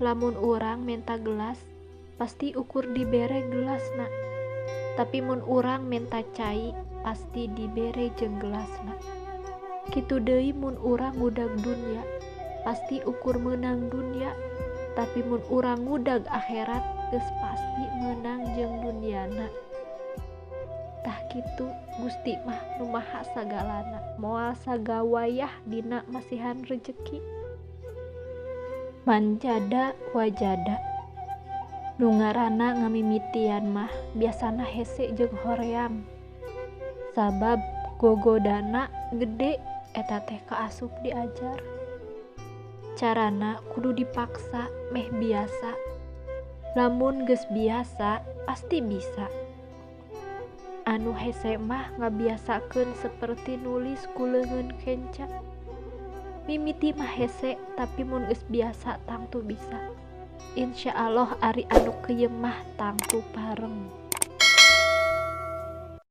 Lamun urang menta gelas, pasti ukur dibere gelasna. Tapi mun urang menta cai, pasti dibere jeung gelasna. Kitu deui mun urang ngudag dunya, pasti ukur meunang dunya. Tapi mun urang ngudag akhirat, geus pasti meunang jeung dunyana. Tah kitu Gusti mah nu maha sagalana, moal sagawayah dina masihan rejeki. Manjada wajada. Nu ngaranna ngamimitian mah biasana hese jeung hoream. Sabab gogodana gede eta teh kaasup diajar. Carana kudu dipaksa meh biasa. Lamun geus biasa pasti bisa. Anu hese mah ngabiasakeun saperti nulis ku leungeun kenca. Mimiti mah hese tapi mun geus biasa tangtu bisa. Insya Allah ari anu keuyeum mah tangtu pareng.